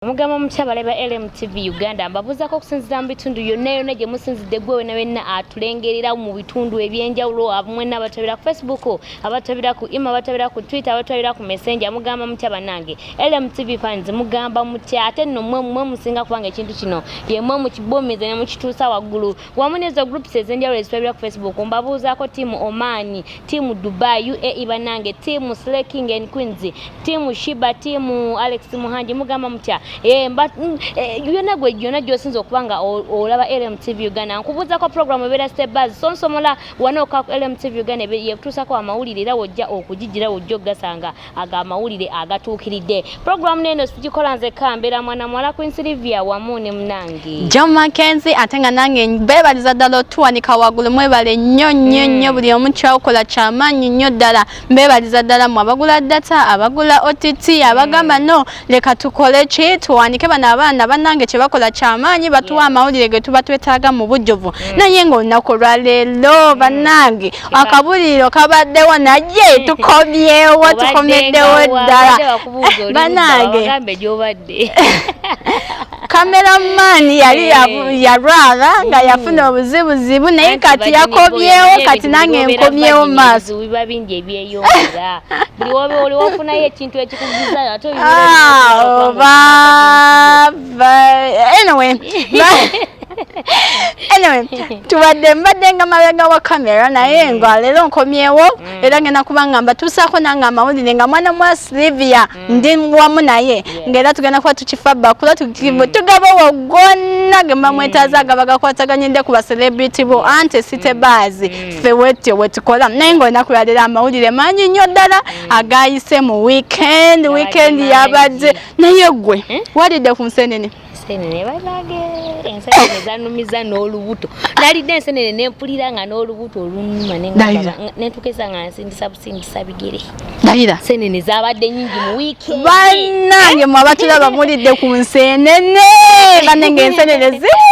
Mugamba mutya abalabi ba LMTV Uganda? Mbabuuzaako okusinziira mu bitundu yonna yonna gye musinzidde, gwe wena wenna atulengerera mu bitundu ebyenjawulo, mwenna abatwabira ku Facebook, abatwabira ku email, abatwabira ku Twitter, abatwabira ku Messenger, mugamba mutya bannange? LMTV fans, mugamba mutya? Ate nno mmwe mmwe musinga, kubanga ekintu kino yemwe mukibomiza ne mukituusa waggulu, wamu n'ezo groups ez'enjawulo ezitwabira ku Facebook. Mbabuuzaako team Oman, team Dubai, UAE, bannange team Slay King and Queens, team Shiba, team Alex Muhangi, mugamba mutya? Yonna gwe yonna gy'osinza okuba nga olaba LMTV Uganda, nkubuuzako program ebeera Step Buzz sonsomola wano ka LMTV Uganda yekutuusako amawulire, era wojja okugigira, wojja okugasanga ago amawulire agatuukiridde. Program neno sigikola nzekka, mbeera mwana muwala Queen Sylvia wamu ne munange John Mackenzie, ate nga nange beebaliza ddala otuwanika waggulu. Mwebale nnyo nnyo nnyo, buli omu kyakola kyamaanyi nnyo ddala. Mbeebaliza ddala mmwe abagula data, abagula OTT, abagamba no leka tukole ki, tuwanike bano abaana. Bannange, kye bakola kyamaanyi, batuwa amawulire ge tuba twetaaga mu bujjuvu. Naye ng'olunaku olwaleero, bannange, akabuliro kabaddewo, naye tukomyewo, tukomeddewo ddala. Bannange, bagambe gy'obadde. Cameraman yali yalwala nga yafuna obuzibuzibu, naye Anti kati virgin yakomyewo. Boy, Kati nange obeera nkomyewo virgin, maaso. ebizibu biba bingi ebyeyongera buli woba oli wafunayo ekintu ekikugiza ate Ah, oba anyway, anyway, tubadde mbadde nga mabega wa kamera, naye nga leero nkomyewo, era ngenda kuba nga mbatuusaako nange amawulire nga mwana mwa Sylvia ndi wamu naye, ng'era tugenda kuba tukifa bakula tugabawo gonna ge muba mwetaaza agaba gakwataganyidde ku ba celebrity bo. Ante City Buzz, ffe wetyo wetukola. Naye ng'olunaku lwaleero amawulire mangi nnyo ddala agayise mu weekend. Weekend mangi. Yabadde naye gwe walidde ku nsenene? Ensenene banange, ensenene zanumiza n'olubuto. Nalidde ensenene nempulira nga n'olubuto olunuma. Ndayira. Nentukeza nga nsindisa busindisa bigere. Ndayira. Ensenene zabadde nyingi mu weekend. Bannange, mwe abatulaba, mulidde ku nsenene? Bannange, ensenene ziwuuma.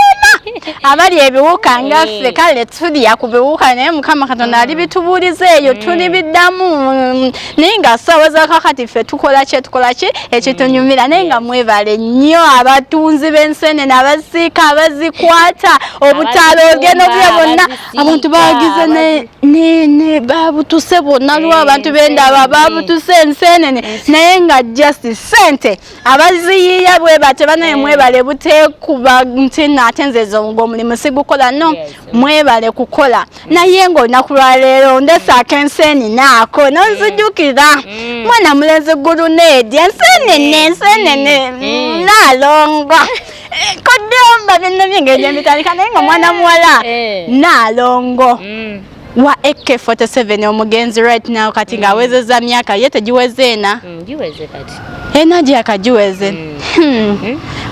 Abali ebiwuka nga ffe, kale tulya ku biwuka, naye Mukama Katonda alibitubuuliza eyo, tulibiddamu. Naye nga ssaawa zakakati ffe tukola ki, tukola ki ekitunyumira. Naye nga mwebale nnyo abatunzi b'ensenene, abasiika, abazikwata, obutaala, ogenda obulya bonna. Abazisiika, abantu bagize ne babutuse bonna lwa abantu bendaba ensenene. Babutuse ensenene, naye nga just sente abaziyiiya bwe batyo. Banaye, mwebale buteekuba nti nno ate nze ng'omulimu sigukola no. Mwebale kukola. Naye ng'olunaku lwaleero ndesaako ensenene ako nonzijukira mwana mulenzi Guluneedi, ensenene, ensenene Naalongo koddomba byonna byengeri gyembitandika. Naye nga mwana muwala Naalongo wa AK47 omugenzi right now kati ng'awezezza myaka ye tegiweze ena. Giweze kati. Ena gyakagiweze.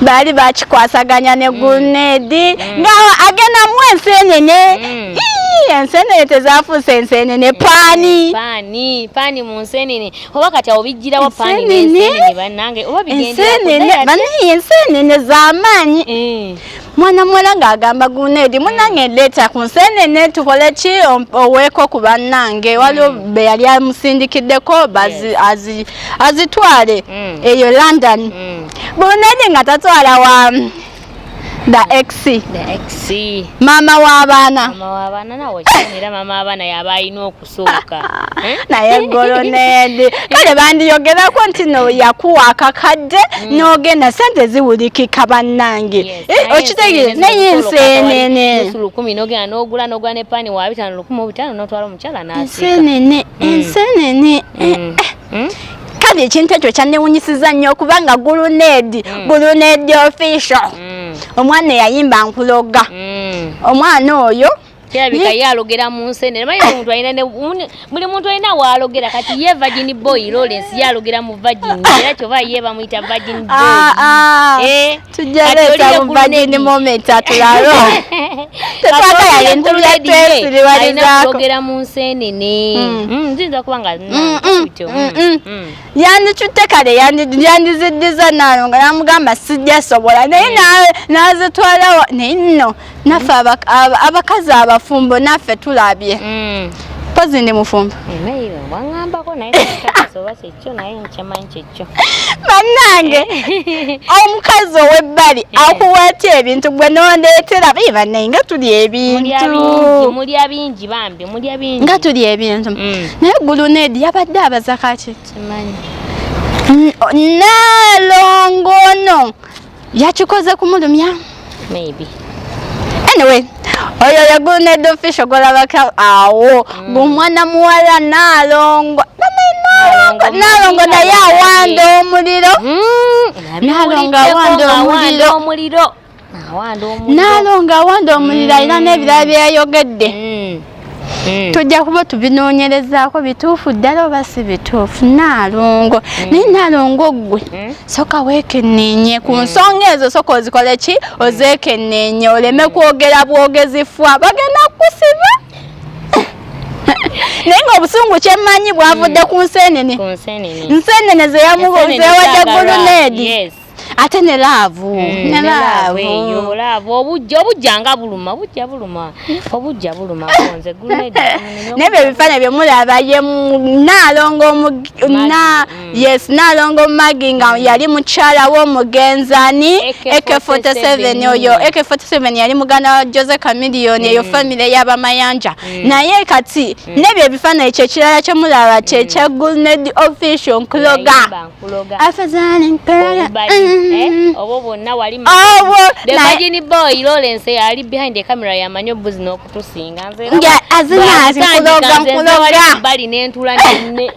Baali bakikwasaganya ne Gulunedi nga agendamu ensenene. Ii, ensenene tezafuuse ensenene paani. Paani, paani mu nsenene, oba kati awo bijjirawo paani Ensenene? n'ensenene, bannange, oba bigendera ku Ensenene diet? Banaye, ensenene z'amaanyi. Mwana muwala ng'agamba Gulunedi, "Munange, leeta ku nsenene tukole ki, oweeko ku bannange." Waliwo be yali amusindikiddeko azitwale eyo London. Gulunedi nga tatwala wa the ex. The ex. Maama w'abaana. Mama w'abaana, nawe okimanyi, era mama w'abaana yaba alina okusooka. Eh? Naye Golonedi kale bandiyogerako nti no yakuwa akakadde n'ogenda, sente ziwulikika bannange. Yes, Eh, naye okitegeere ensenene naye zino ensenene nusu lukumi, n'ogenda n'ogula ne paani wa 500, 1500, n'otwala omukyala n'asiika. Ensenene, ensenene, eh, Kale ekintu ekyo kyannewunyisiza nnyo okubanga Gulunedi, Gulunedi official, omwana eyayimba "Nkuloga", omwana oyo. Kirabika ye alogera mu nsenene. Manyi omuntu alina buli muntu alina waalogera. Kati ye Virgin Boy Lawrence ye alogera mu virgin, era kyova ye bamuyita Virgin Boy. Ah, ah. Eh, Tujja kati oli leeta ye mu virgin Gulunedi. moment atulalo. Tetwagala Kati oli ye bintu bya Gulunedi ye twesiriwalizaako. alina kulogera mu nsenene. Nziyinza kuba nga bityo. Yandicutte kale yandiziddiza nayo nga namugamba sijja sobola, naye n'azitwala naye nno naffe abakazi abafumbo naffe tulabye. Pozi ndi mufumbo. Naye waŋŋambako, naye kakasa. Oba kyekyo, naye nkyamanyi kyekyo. Bannange, omukazi ow'ebbali akuwa atya ebintu, gwe nondeetera? Bibannaye, nga tulya Mulya ebintu. bingi, mulya bingi bambi, mulya bingi. Nga tulya ebintu. Naye Grenade yabadde abaza kaki? Simanyi. Naalongo ono yakikoze kumulumya. Maybe. Anyway, oyo ye Grenade Official golabako awo, gumwana muwala Naalongo. Naalongo, Naalongo. Naalongo naye awanda omuliro. Naalongo awanda omuliro. Omuliro, awanda omuliro. Naalongo awanda omuliro, alina n'ebirala byeyayogedde. Tujja kuba tubinoonyerezaako, bituufu ddala oba si bituufu. Naalongo, naye Naalongo ggwe, soka weekenneenye ku nsonga ezo, soka ozikole ki, ozeekenneenye, oleme kwogera bwogezi fwa, bagenda kukusiba. Naye ng'obusungu kyemmanyi bwavudde ku nseenene. Ku nsenene. Nseenene Ensenene zeyawadde zaagalwa. Grenade. Ate ne love, ne ne love eyo, love. Love, obujja, obujja nga buluma, bujja buluma, obujja buluma. Nze Grenade. Nebyo ebifaananyi bye mulaba ye Naalongo na yes, Naalongo Magi, nga yali mukyala w'omugenzi ani? AK-47. AK47. Oyo AK47 yali muganda wa Jose Chameleone, eyo famire y'Abamayanja. Naye kati nebyo ebifaananyi, kyekirala kyemulaba kyekya Grenade Official, nkuloga. Yayimba nkuloga. Afadhali nkuloga. Obubadi, obwo bwonna wali. Obwo The Virgin Boy Lawrence ali behind the camera, yamanyi obuzi n'okutusinga. Nze era Nga azina ati bw'atandika, nkuloga, nze nze wali nkuloga. bali n'entula ne